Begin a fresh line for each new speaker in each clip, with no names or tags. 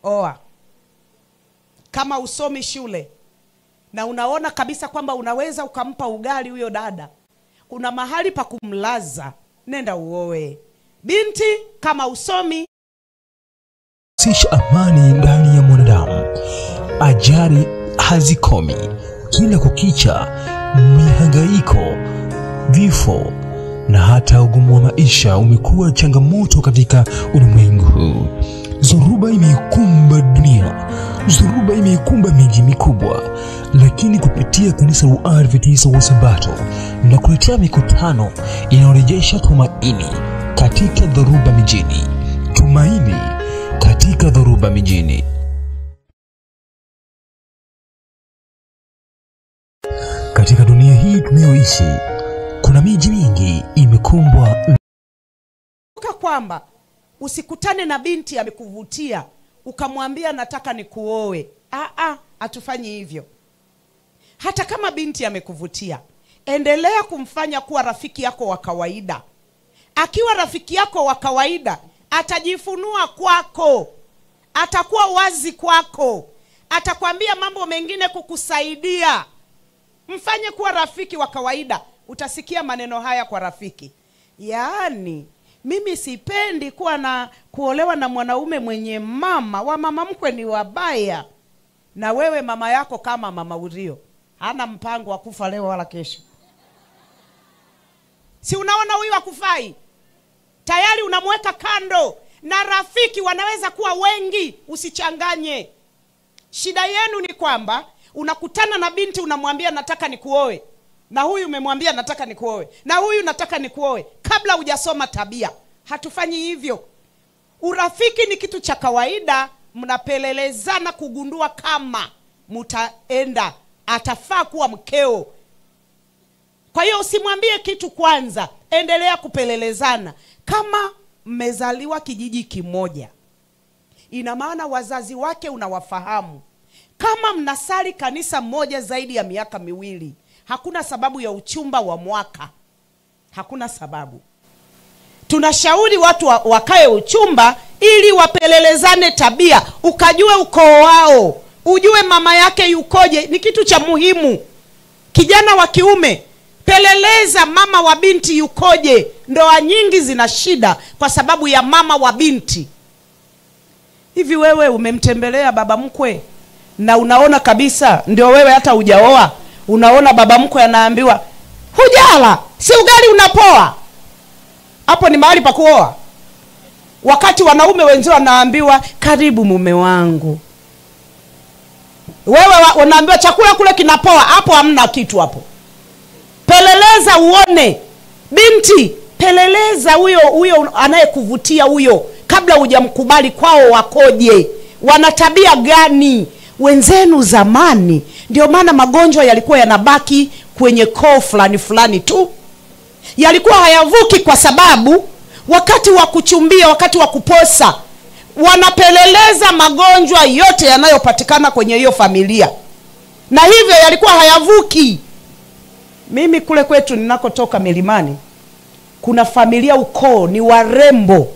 Oa. Kama usomi shule na unaona kabisa kwamba unaweza ukampa ugali huyo dada, kuna mahali pa kumlaza, nenda uoe. Binti, kama usomi.
Sisha amani ndani ya mwanadamu. Ajali hazikomi. Kila kukicha, mihangaiko, vifo na hata ugumu wa maisha umekuwa changamoto katika ulimwengu huu. Zoruba imeikumba dunia. Zoruba imeikumba miji mikubwa. Lakini kupitia kanisa la Waadventista wa Sabato na kuletea mikutano inayorejesha tumaini katika dhoruba mijini. Tumaini katika dhoruba mijini. Katika dunia hii tunayoishi, kuna miji mingi imekumbwa.
Kwamba usikutane na binti amekuvutia ukamwambia nataka nikuoe. Hatufanyi hivyo. Hata kama binti amekuvutia, endelea kumfanya kuwa rafiki yako wa kawaida. Akiwa rafiki yako wa kawaida, atajifunua kwako, atakuwa wazi kwako, atakwambia mambo mengine kukusaidia. Mfanye kuwa rafiki wa kawaida. Utasikia maneno haya kwa rafiki: yaani mimi sipendi kuwa na kuolewa na mwanaume mwenye mama, wa mama mkwe ni wabaya. Na wewe mama yako kama mama Urio, hana mpango wa kufa leo wala kesho. Si unaona huyu hakufai? Tayari unamweka kando. Na rafiki wanaweza kuwa wengi, usichanganye. Shida yenu ni kwamba unakutana na binti unamwambia nataka nikuoe, na huyu umemwambia nataka nikuoe, na huyu nataka nikuoe, kabla hujasoma tabia. Hatufanyi hivyo. Urafiki ni kitu cha kawaida, mnapelelezana kugundua kama mtaenda, atafaa kuwa mkeo. Kwa hiyo usimwambie kitu kwanza, endelea kupelelezana. Kama mmezaliwa kijiji kimoja, ina maana wazazi wake unawafahamu. Kama mnasali kanisa moja zaidi ya miaka 2, hakuna sababu ya uchumba wa mwaka. Hakuna sababu. Tunashauri watu wakae uchumba ili wapelelezane tabia, ukajue ukoo wao, ujue mama yake yukoje. Ni kitu cha muhimu. Kijana wa kiume, peleleza mama wa binti yukoje. Ndoa nyingi zina shida kwa sababu ya mama wa binti. Hivi wewe umemtembelea baba mkwe na unaona kabisa ndio wewe hata hujaoa, unaona baba mkwe anaambiwa hujala, si ugali unapoa. Hapo ni mahali pa kuoa? Wakati wanaume wenzao wanaambiwa karibu mume wangu, wewe unaambiwa chakula kule kinapoa. Hapo hamna kitu hapo. Peleleza uone. Binti, peleleza huyo anayekuvutia huyo, kabla hujamkubali kwao wakoje, wana tabia gani. Wenzenu zamani, ndio maana magonjwa yalikuwa yanabaki kwenye koo fulani fulani tu, yalikuwa hayavuki, kwa sababu wakati wa kuchumbia, wakati wa kuposa, wanapeleleza magonjwa yote yanayopatikana kwenye hiyo familia, na hivyo yalikuwa hayavuki. Mimi kule kwetu ninakotoka milimani, kuna familia ukoo ni warembo.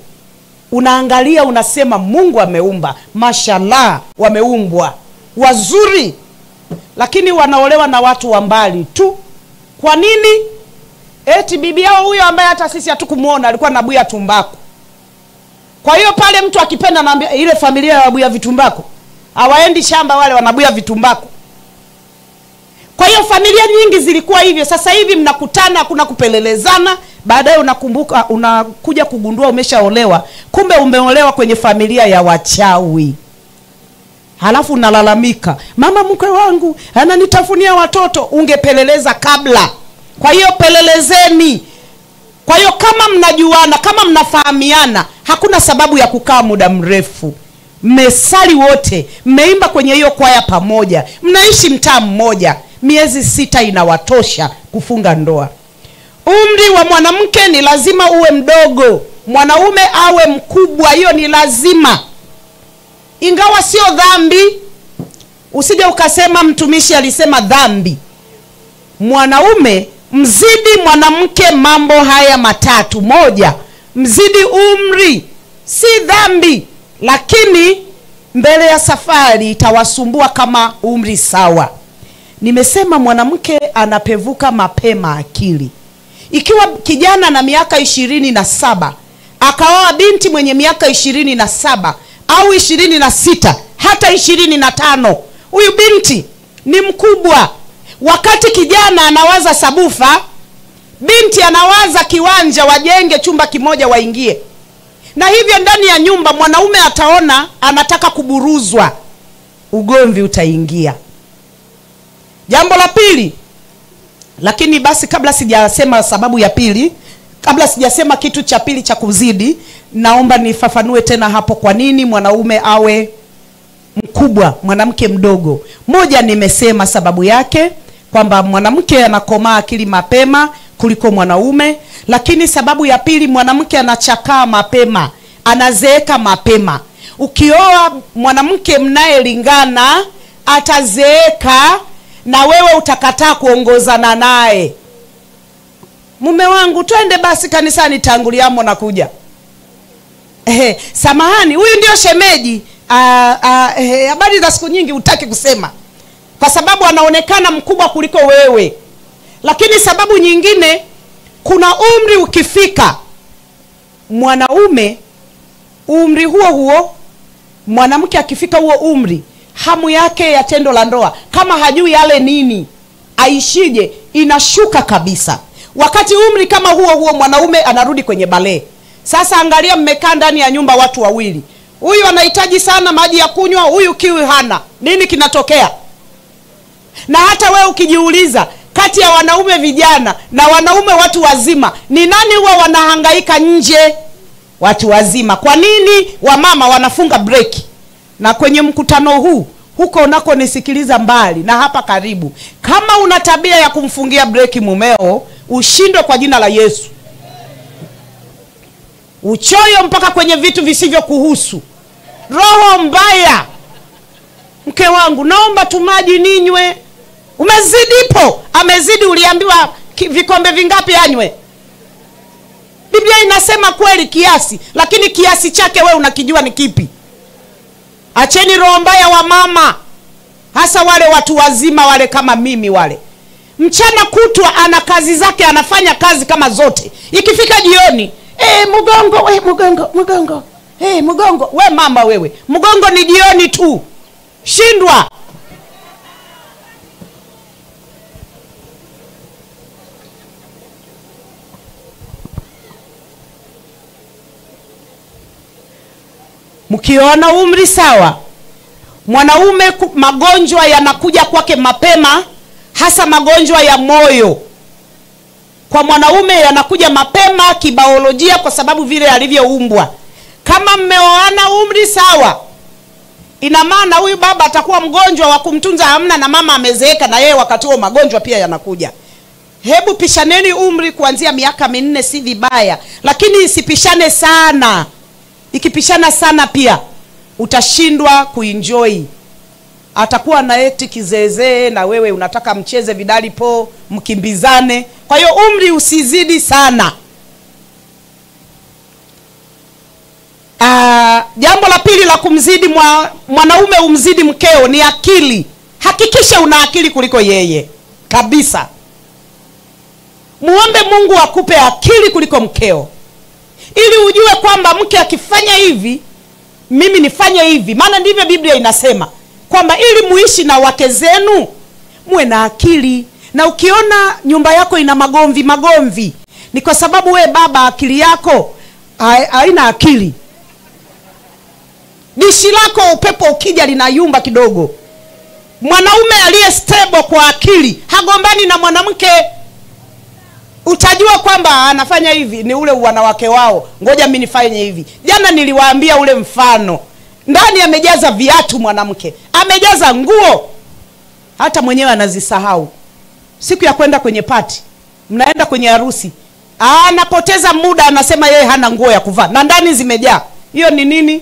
Unaangalia unasema Mungu ameumba, mashallah, wameumbwa wazuri, lakini wanaolewa na watu wa mbali tu. Kwa nini? Eti bibi yao huyo ambaye hata sisi hatukumuona alikuwa anabuya tumbaku. Kwa hiyo pale mtu akipenda anaambia ile familia ya wabuya vitumbaku, hawaendi shamba wale, wanabuya vitumbaku. Kwa hiyo familia nyingi zilikuwa hivyo. Sasa hivi mnakutana, kuna kupelelezana, baadaye unakumbuka, unakuja kugundua umeshaolewa, kumbe umeolewa kwenye familia ya wachawi. Halafu unalalamika, mama mkwe wangu ananitafunia watoto. Ungepeleleza kabla. Kwa hiyo pelelezeni. Kwa hiyo kama mnajuana, kama mnafahamiana, hakuna sababu ya kukaa muda mrefu. Mmesali wote, mmeimba kwenye hiyo kwaya pamoja, mnaishi mtaa mmoja, miezi 6 inawatosha kufunga ndoa. Umri wa mwanamke ni lazima uwe mdogo, mwanaume awe mkubwa, hiyo ni lazima. Ingawa sio dhambi, usije ukasema mtumishi alisema dhambi. Mwanaume mzidi mwanamke mambo haya matatu. 1, mzidi umri, si dhambi, lakini mbele ya safari itawasumbua kama umri sawa. Nimesema mwanamke anapevuka mapema akili. Ikiwa kijana na miaka 27 akaoa binti mwenye miaka 27 au 26 hata 25, huyu binti ni mkubwa. Wakati kijana anawaza sabufa, binti anawaza kiwanja, wajenge chumba kimoja waingie. Na hivyo ndani ya nyumba mwanaume ataona anataka kuburuzwa, ugomvi utaingia. Jambo la pili, lakini basi kabla sijasema sababu ya pili, kabla sijasema kitu cha pili cha kuzidi, naomba nifafanue tena hapo kwa nini mwanaume awe mkubwa, mwanamke mdogo. Moja, nimesema sababu yake kwamba mwanamke anakomaa akili mapema kuliko mwanaume. Lakini sababu ya pili, mwanamke anachakaa mapema, anazeeka mapema. Ukioa mwanamke mnayelingana atazeeka na wewe utakataa kuongozana naye. Mume wangu, twende basi kanisani, tanguliamo na kuja. Samahani, huyu ndio shemeji. Habari za siku nyingi hutaki kusema, kwa sababu anaonekana mkubwa kuliko wewe. Lakini sababu nyingine, kuna umri ukifika mwanaume, umri huo huo mwanamke akifika huo umri, hamu yake ya tendo la ndoa, kama hajui yale nini, aishije, inashuka kabisa. Wakati umri kama huo huo mwanaume anarudi kwenye balee. Sasa angalia, mmekaa ndani ya nyumba watu wawili, huyu anahitaji sana maji ya kunywa, huyu kiu hana. Nini kinatokea? Na hata wewe ukijiuliza, kati ya wanaume vijana na wanaume watu wazima, ni nani huwa wanahangaika nje? Watu wazima. Kwa nini wamama wanafunga break? Na kwenye mkutano huu, huko unako nisikiliza mbali na hapa karibu, kama una tabia ya kumfungia break mumeo, ushindwe kwa jina la Yesu. Uchoyo mpaka kwenye vitu visivyo kuhusu. Roho mbaya. Mke wangu, naomba tu maji ninywe. Umezidipo. Amezidi, uliambiwa vikombe vingapi anywe? Biblia inasema kweli kiasi, lakini kiasi chake wewe unakijua ni kipi? Acheni roho mbaya wa mama, hasa wale watu wazima wale kama mimi wale. Mchana kutwa ana kazi zake, anafanya kazi kama zote. Ikifika jioni, mgongo, we mgongo, mgongo. Mgongo, we mama wewe. Mgongo ni jioni tu. Shindwa. Mkiona umri sawa, mwanaume magonjwa yanakuja kwake mapema, hasa magonjwa ya moyo. Kwa mwanaume yanakuja mapema kibiolojia kwa sababu vile alivyoumbwa. Kama mmeoana umri sawa, ina maana huyu baba atakuwa mgonjwa wa kumtunza hamna, na mama amezeeka na yeye wakati huo magonjwa pia yanakuja. Hebu pishaneni umri kuanzia miaka 4, si vibaya, lakini isipishane sana. Ikipishana sana pia utashindwa kuenjoy. Atakuwa na eti kizeezee na wewe unataka mcheze vidali po, mkimbizane. Kwa hiyo umri usizidi sana. Jambo la pili la kumzidi mwanaume umzidi mkeo ni akili. Hakikisha una akili kuliko yeye kabisa. Muombe Mungu akupe akili kuliko mkeo, ili ujue kwamba mke akifanya hivi, mimi nifanye hivi. Maana ndivyo Biblia inasema kwamba ili muishi na wake zenu muwe na akili. Na ukiona nyumba yako ina magomvi magomvi, ni kwa sababu we baba akili yako haina akili. Dishi lako upepo ukija linayumba kidogo. Mwanaume aliye stable kwa akili hagombani na mwanamke. Utajua kwamba anafanya hivi ni ule wanawake wao, ngoja mimi nifanye hivi. Jana niliwaambia ule mfano. Ndani amejaza viatu mwanamke, amejaza nguo, hata mwenyewe anazisahau. Siku ya kwenda kwenye party, mnaenda kwenye harusi, anapoteza muda, anasema yeye hana nguo ya kuvaa na ndani zimejaa. Hiyo ni nini?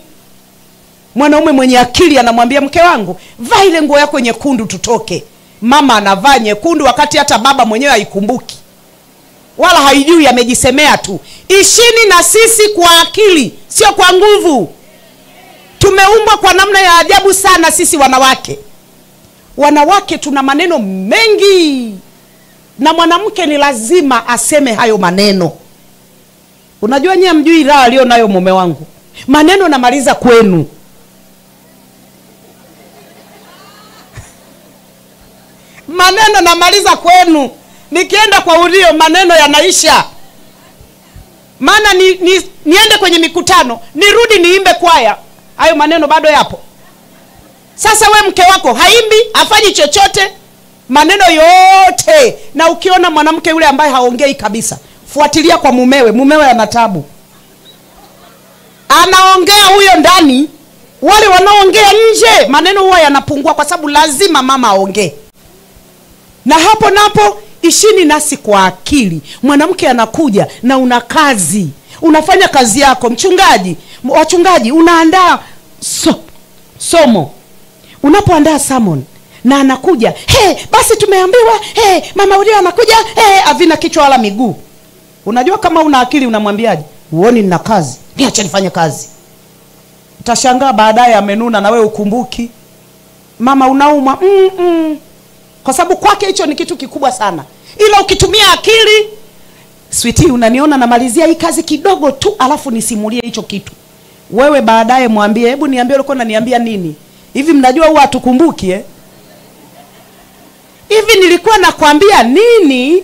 Mwanaume mwenye akili anamwambia mke wangu, vaa ile nguo yako nyekundu tutoke. Mama anavaa nyekundu wakati hata baba mwenyewe haikumbuki wala haijui, amejisemea tu. Ishini na sisi kwa akili, sio kwa nguvu. Tumeumbwa kwa namna ya ajabu sana sisi wanawake. Wanawake tuna maneno mengi, na mwanamke ni lazima aseme hayo maneno. Unajua nyie mjui raha alio nayo mume wangu. Maneno namaliza kwenu. Maneno namaliza kwenu. Nikienda kwa Urio maneno yanaisha. Maana niende kwenye mikutano, nirudi niimbe kwaya, hayo maneno bado yapo. Sasa we mke wako haimbi, hafanyi chochote, maneno yote. Na ukiona mwanamke yule ambaye haongei kabisa, fuatilia kwa mumewe, mumewe ana tabu. Anaongea huyo ndani, wale wanaongea nje, maneno huwa yanapungua kwa sababu lazima mama aongee. Na hapo napo ishini nasi kwa akili. Mwanamke anakuja na una kazi, unafanya kazi yako, mchungaji, wachungaji, unaandaa somo. Unapoandaa sermon na anakuja, hey, basi tumeambiwa, hey, mama Urio anakuja, hey, havina kichwa wala miguu. Unajua kama una akili unamwambiaje? Uoni nina kazi, niache nifanye kazi. Utashangaa baadaye amenuna na wewe ukumbuki. Mama unaumwa. Kwa sababu kwake hicho ni kitu kikubwa sana. Ila ukitumia akili, sweetie, unaniona namalizia hii kazi kidogo tu alafu nisimulie hicho kitu. Wewe baadaye mwambie, hebu niambie ulikuwa unaniambia nini? Hivi mnajua huwa hatukumbuki eh? Hivi nilikuwa nakwambia nini?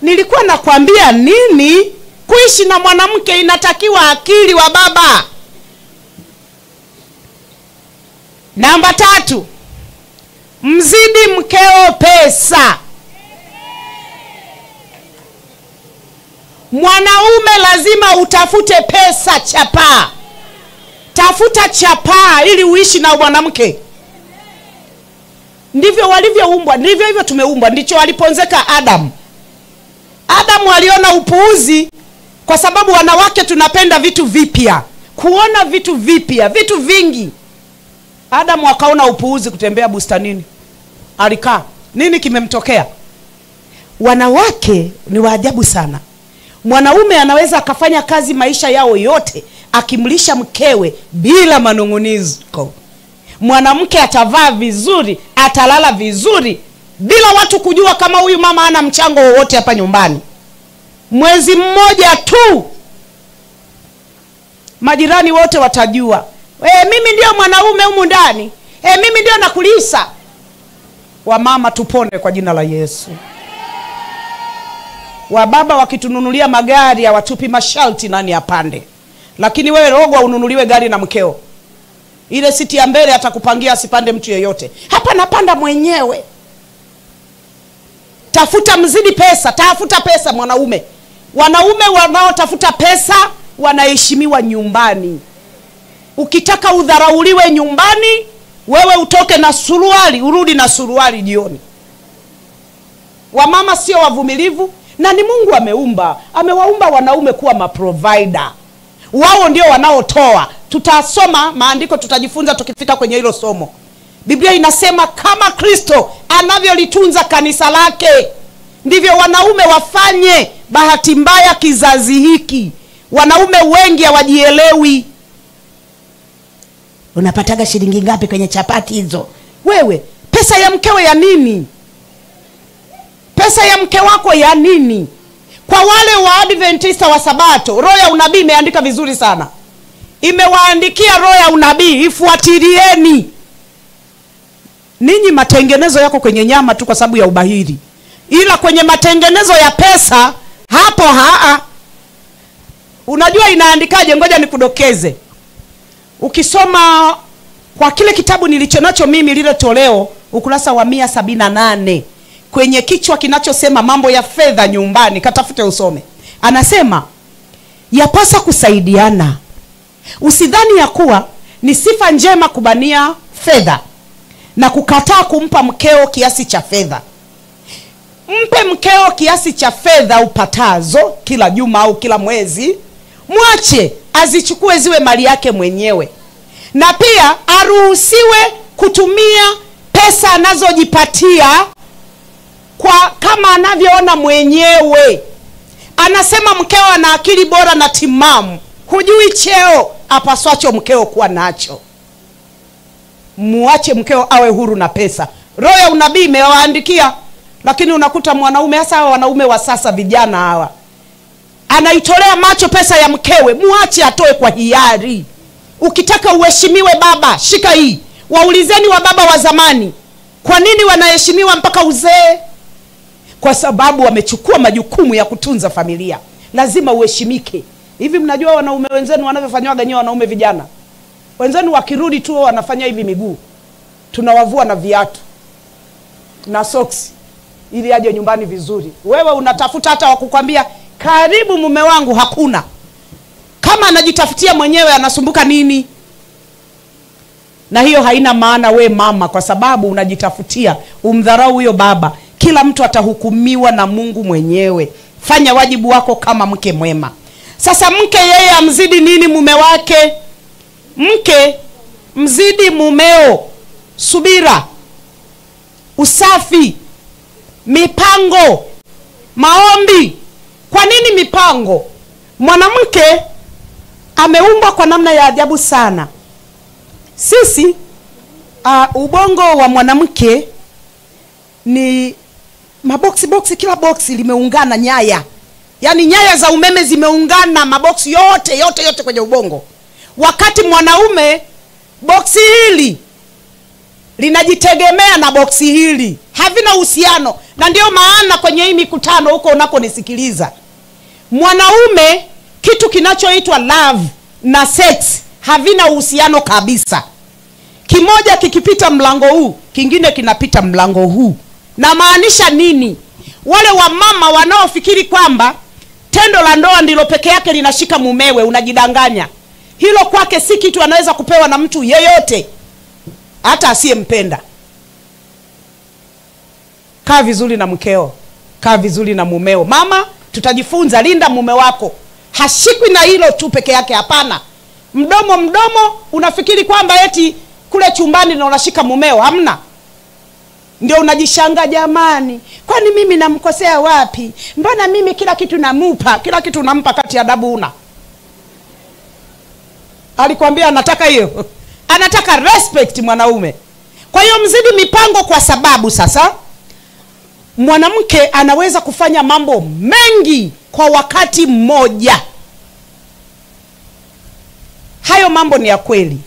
Nilikuwa nakwambia nini? Kuishi na mwanamke inatakiwa akili wa baba. Namba 3. Mzidi mkeo pesa. Mwanaume lazima utafute pesa chapaa. Tafuta chapaa ili uishi na mwanamke. Ndivyo walivyoumbwa, ndivyo hivyo tumeumbwa, ndicho aliponzeka Adam. Adamu aliona upuuzi kwa sababu wanawake tunapenda vitu vipya, kuona vitu vipya, vitu vingi. Adamu akaona upuuzi kutembea bustanini. Alikaa. Nini kimemtokea? Wanawake ni waajabu sana. Mwanaume anaweza akafanya kazi maisha yao yote akimlisha mkewe bila manunguniko. Mwanamke atavaa vizuri, atalala vizuri bila watu kujua kama huyu mama hana mchango wowote hapa nyumbani. Mwezi mmoja tu majirani wote watajua. Mimi ndio mwanaume humu ndani. Mimi ndio nakulisa. Wamama tupone kwa jina la Yesu. Wababa wakitununulia magari hawatupi masharti nani apande. Lakini wewe rogwa ununuliwe gari na mkeo. Ile siti ya mbele atakupangia asipande mtu yeyote. Hapa napanda mwenyewe. Tafuta mzidi pesa, tafuta pesa mwanaume. Wanaume wanaotafuta pesa wanaheshimiwa nyumbani. Ukitaka udharauliwe nyumbani, wewe utoke na suruali, urudi na suruali jioni. Wamama sio wavumilivu, na ni Mungu ameumba, amewaumba wanaume kuwa maprovider. Wao ndio wanaotoa. Tutasoma maandiko, tutajifunza tukifika kwenye hilo somo. Biblia inasema kama Kristo anavyolitunza kanisa lake, ndivyo wanaume wafanye. Bahati mbaya kizazi hiki, wanaume wengi hawajielewi. Unapataga shilingi ngapi kwenye chapati hizo? Wewe, pesa ya mkewe ya nini? Pesa ya mke wako ya nini? Kwa wale wa Adventista wa Sabato, roho ya unabii imeandika vizuri sana. Imewaandikia roho ya unabii, ifuatilieni. Ninyi matengenezo yako kwenye nyama tu kwa sababu ya ubahiri. Ila kwenye matengenezo ya pesa, hapo haa. Unajua inaandikaje? Ngoja nikudokeze. Ukisoma kwa kile kitabu nilichonacho mimi, lile toleo, ukurasa wa 178, kwenye kichwa kinachosema mambo ya fedha nyumbani, katafute usome. Anasema yapasa kusaidiana. Usidhani ya kuwa ni sifa njema kubania fedha na kukataa kumpa mkeo kiasi cha fedha. Mpe mkeo kiasi cha fedha upatazo kila juma au kila mwezi. Mwache azichukue ziwe mali yake mwenyewe. Na pia aruhusiwe kutumia pesa anazojipatia kwa kama anavyoona mwenyewe. Anasema mkeo ana akili bora na timamu. Hujui cheo apaswacho mkeo kuwa nacho. Muache mkeo awe huru na pesa. Roho ya unabii imewaandikia. Lakini unakuta mwanaume, hasa wanaume wa sasa vijana hawa, anaitolea macho pesa ya mkewe. Muache atoe kwa hiari. Ukitaka uheshimiwe baba, shika hii. Waulizeni wa baba wa zamani, kwa nini wanaheshimiwa mpaka uzee? Kwa sababu wamechukua majukumu ya kutunza familia. Lazima uheshimike. Hivi mnajua wanaume wenzenu wanavyofanywaga nyewe wanaume vijana? Wenzenu wakirudi tu wanafanya hivi miguu. Tunawavua na viatu na soksi ili aje nyumbani vizuri. Wewe unatafuta hata wakukwambia karibu mume wangu, hakuna. Kama anajitafutia mwenyewe anasumbuka nini? Na hiyo haina maana we mama, kwa sababu unajitafutia, umdharau huyo baba. Kila mtu atahukumiwa na Mungu mwenyewe. Fanya wajibu wako kama mke mwema. Sasa mke yeye amzidi nini mume wake? Mke mzidi mumeo subira, usafi, mipango, maombi. Kwa nini mipango? Mwanamke ameumbwa kwa namna ya ajabu sana. Sisi ubongo wa mwanamke ni maboksi boksi, kila boksi limeungana nyaya. Yaani nyaya za umeme zimeungana maboksi yote yote yote kwenye ubongo. Wakati mwanaume boksi hili linajitegemea na boksi hili, havina uhusiano. Na ndio maana kwenye hii mikutano huko unakonisikiliza, mwanaume kitu kinachoitwa love na sex havina uhusiano kabisa. Kimoja kikipita mlango huu, kingine kinapita mlango huu. Na maanisha nini? Wale wamama wanaofikiri kwamba tendo la ndoa ndilo peke yake linashika mumewe, unajidanganya. Hilo kwake si kitu anaweza kupewa na mtu yeyote, hata asiyempenda. Kaa vizuri na mkeo, kaa vizuri na mumeo. Mama, tutajifunza, linda mume wako. Hashikwi na hilo tu peke yake, hapana. Mdomo mdomo, unafikiri kwamba eti kule chumbani na unashika mumeo, hamna. Ndio unajishanga, jamani, kwani mimi namkosea wapi? Mbona mimi kila kitu namupa, kila kitu nampa, kati adabu una. Alikwambia anataka hiyo. Anataka respect mwanaume. Kwa hiyo mzidi mipango, kwa sababu sasa mwanamke anaweza kufanya mambo mengi kwa wakati mmoja. Hayo mambo ni ya kweli.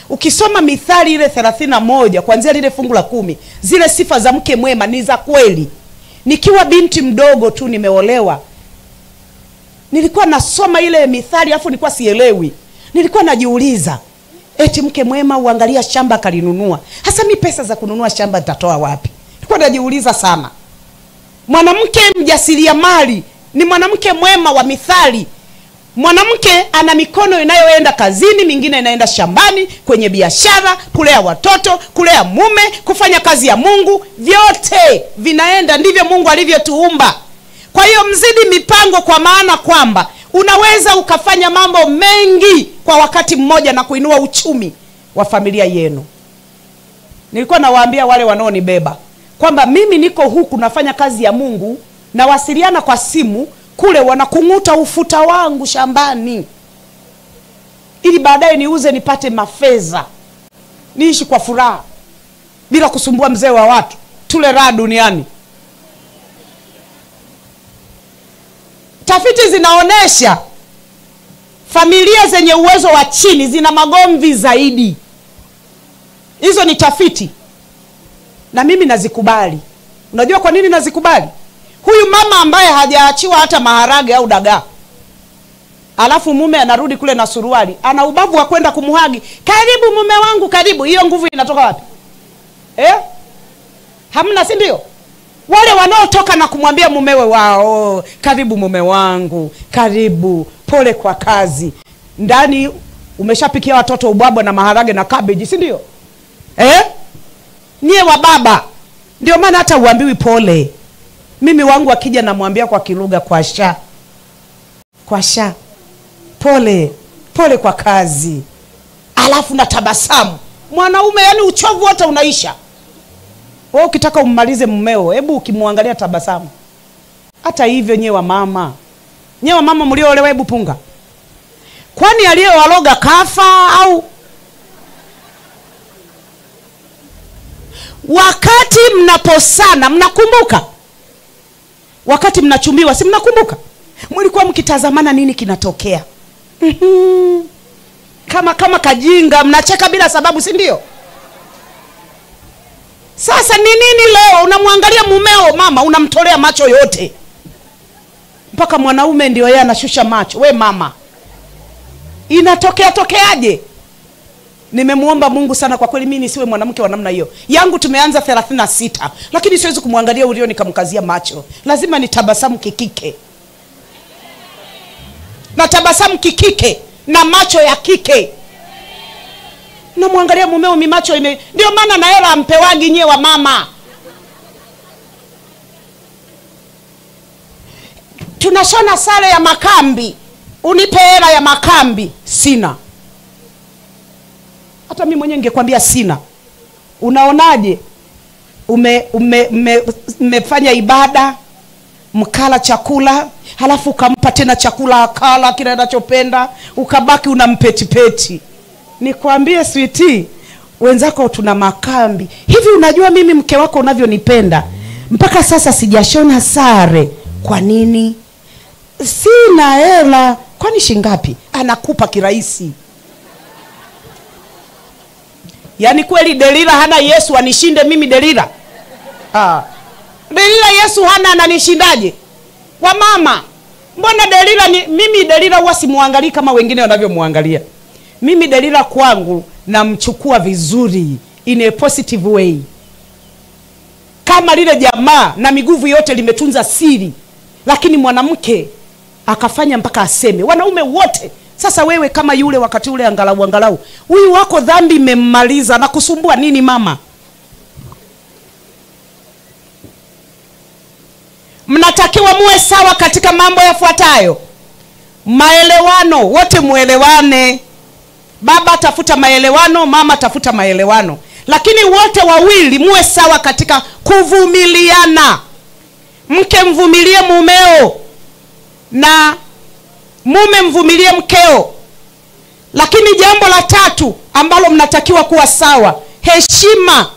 Ukisoma Mithali ile 31 kuanzia lile fungu la 10, zile sifa za mke mwema ni za kweli. Nikiwa binti mdogo tu nimeolewa, nilikuwa nasoma ile Mithali afu nilikuwa sielewi. Nilikuwa najiuliza, eti mke mwema uangalia shamba kalinunua. Hasa mi pesa za kununua shamba nitatoa wapi? Nilikuwa najiuliza sana. Mwanamke mjasiriamali ni mwanamke mwema wa Mithali. Mwanamke ana mikono inayoenda kazini, mingine inaenda shambani, kwenye biashara, kulea watoto, kulea mume, kufanya kazi ya Mungu, vyote vinaenda. Ndivyo Mungu alivyotuumba. Kwa hiyo mzidi mipango, kwa maana kwamba unaweza ukafanya mambo mengi kwa wakati mmoja na kuinua uchumi wa familia yenu. Nilikuwa nawaambia wale wanaonibeba kwamba mimi niko huku nafanya kazi ya Mungu, nawasiliana kwa simu, kule wanakunguta ufuta wangu shambani ili baadaye niuze nipate mafedha, niishi kwa furaha bila kusumbua mzee wa watu, tule raha duniani. Tafiti zinaonesha familia zenye uwezo wa chini zina magomvi zaidi. Hizo ni tafiti na mimi nazikubali. Unajua kwa nini nazikubali? Huyu mama ambaye hajaachiwa hata maharage au dagaa, alafu mume anarudi kule na suruali, ana ubavu wa kwenda kumuhagi, karibu mume wangu, karibu. Hiyo nguvu inatoka wapi? Hamna, si ndio? Wale wanaotoka na kumwambia mumewe wao, karibu mume wangu, karibu, pole kwa kazi. Ndani umeshapikia watoto ubwabwa na maharage na cabbage, si ndio? Nie wa baba. Ndio maana hata uambiwi pole. Mimi wangu akija namwambia kwa kilugha kwa sha. Kwa sha. Pole, pole kwa kazi. Alafu na tabasamu. Mwanaume yani uchovu wote unaisha. Wewe ukitaka ummalize mmeo, hebu ukimwangalia tabasamu. Hata hivyo nyewe mama. Nyewe mama mlioolewa, hebu punga. Kwani aliyewaloga kafa au? Wakati mnaposana, mnakumbuka? Wakati mnachumbiwa, si mnakumbuka? Mlikuwa mkitazamana nini kinatokea? Kama kajinga, mnacheka bila sababu, si ndio? Sasa ni nini leo unamwangalia mumeo mama, unamtolea macho yote. Mpaka mwanaume ndio yeye anashusha macho. We mama, inatokea tokeaje? Nimemuomba Mungu sana kwa kweli mimi nisiwe mwanamke wa namna hiyo. Yangu tumeanza 36, lakini siwezi kumwangalia ulio nikamkazia macho. Lazima nitabasamu kikike. Na tabasamu kikike na macho ya kike. Namwangalia mumeo mimacho ime, ndio maana na hela ampewagi nyewe wa mama. Tunashona sare ya makambi, unipe hela ya makambi, sina. Hata mimi mwenyewe ningekwambia sina. Unaonaje? Umefanya ibada, mkala chakula, halafu ukampa tena chakula akala kile anachopenda, ukabaki unampetipeti. Nikwambie sweetie, wenzako tuna makambi. Hivi unajua mimi mke wako unavyonipenda, mpaka sasa sijashona sare. Kwa nini? Sina hela. Kwani shingapi? Anakupa kirahisi. Yaani kweli Delila hana Yesu anishinde mimi Delila? Delila Yesu hana, ananishindaje? Wa mama, mbona Delila ni, mimi Delila huwa simuangalii kama wengine wanavyomwangalia. Mimi Delila kwangu namchukua vizuri in a positive way. Kama lile jamaa na miguvu yote limetunza siri, lakini mwanamke akafanya mpaka aseme. Wanaume wote. Sasa wewe kama yule wakati ule angalau huyu wako dhambi imemmaliza na kusumbua nini mama? Mnatakiwa muwe sawa katika mambo yafuatayo. Maelewano, wote muelewane. Baba tafuta maelewano, mama tafuta maelewano. Lakini wote wawili muwe sawa katika kuvumiliana. Mke mvumilie mumeo na mume mvumilie mkeo. Lakini jambo la tatu ambalo mnatakiwa kuwa sawa, heshima.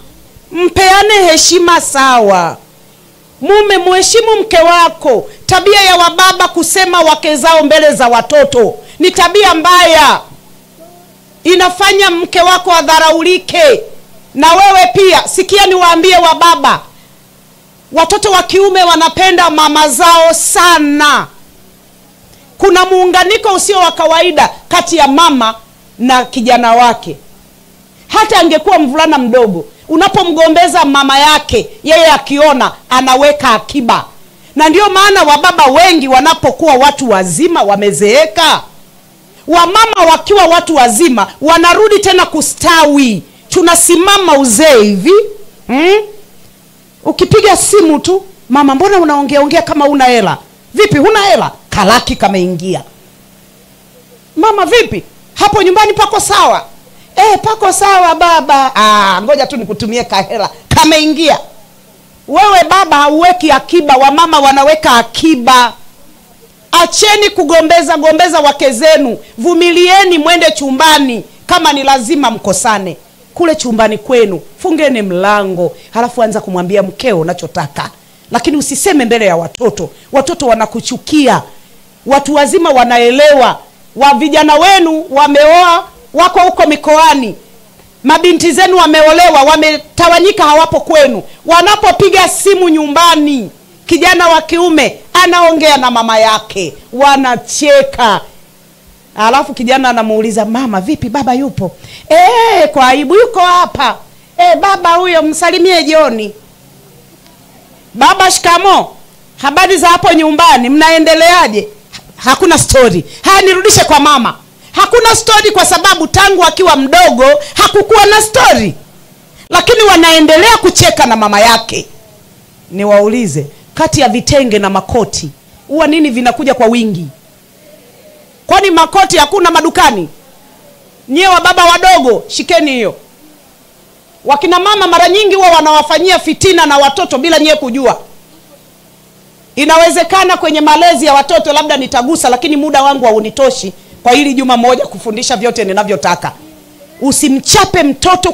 Mpeane heshima sawa. Mume muheshimu mke wako. Tabia ya wababa kusema wake zao mbele za watoto ni tabia mbaya. Inafanya mke wako adharaulike. Na wewe pia, sikia niwaambie wababa, watoto wa kiume wanapenda mama zao sana. Kuna muunganiko usio wa kawaida kati ya mama na kijana wake. Hata angekuwa mvulana mdogo, unapomgombeza mama yake, yeye akiona anaweka akiba. Na ndio maana wababa wengi wanapokuwa watu wazima wamezeeka, wamama wakiwa watu wazima wanarudi tena kustawi. Tunasimama uzee hivi. Ukipiga simu tu, mama mbona unaongea ongea kama una hela? Vipi huna hela? Kalaki kameingia. Mama vipi? Hapo nyumbani pako sawa? Pako sawa baba. Ngoja tu nikutumie kahela. Kameingia. Wewe baba hauweki akiba, wamama wanaweka akiba. Acheni kugombeza gombeza wake zenu. Vumilieni, mwende chumbani kama ni lazima mkosane. Kule chumbani kwenu, fungeni mlango, halafu anza kumwambia mkeo unachotaka. Lakini usiseme mbele ya watoto. Watoto wanakuchukia. Watu wazima wanaelewa. Wa vijana wenu wameoa, wako huko mikoani. Mabinti zenu wameolewa, wametawanyika, hawapo kwenu. Wanapopiga simu nyumbani, kijana wa kiume anaongea na mama yake, wanacheka. Alafu kijana anamuuliza mama, vipi baba yupo? Kwa aibu yuko hapa. Baba huyo msalimie jioni. Baba shikamo. Habari za hapo nyumbani, mnaendeleaje? Hakuna story. Haya, nirudishe kwa mama. Hakuna story kwa sababu tangu akiwa mdogo hakukuwa na story. Lakini wanaendelea kucheka na mama yake. Niwaulize, kati ya vitenge na makoti, huwa nini vinakuja kwa wingi? Kwani makoti hakuna madukani? Nyie wa baba wadogo, shikeni hiyo. Wakina mama mara nyingi huwa wanawafanyia fitina na watoto bila nyie kujua. Inawezekana kwenye malezi ya watoto labda nitagusa, lakini muda wangu haunitoshi kwa hili juma moja kufundisha vyote ninavyotaka. Usimchape mtoto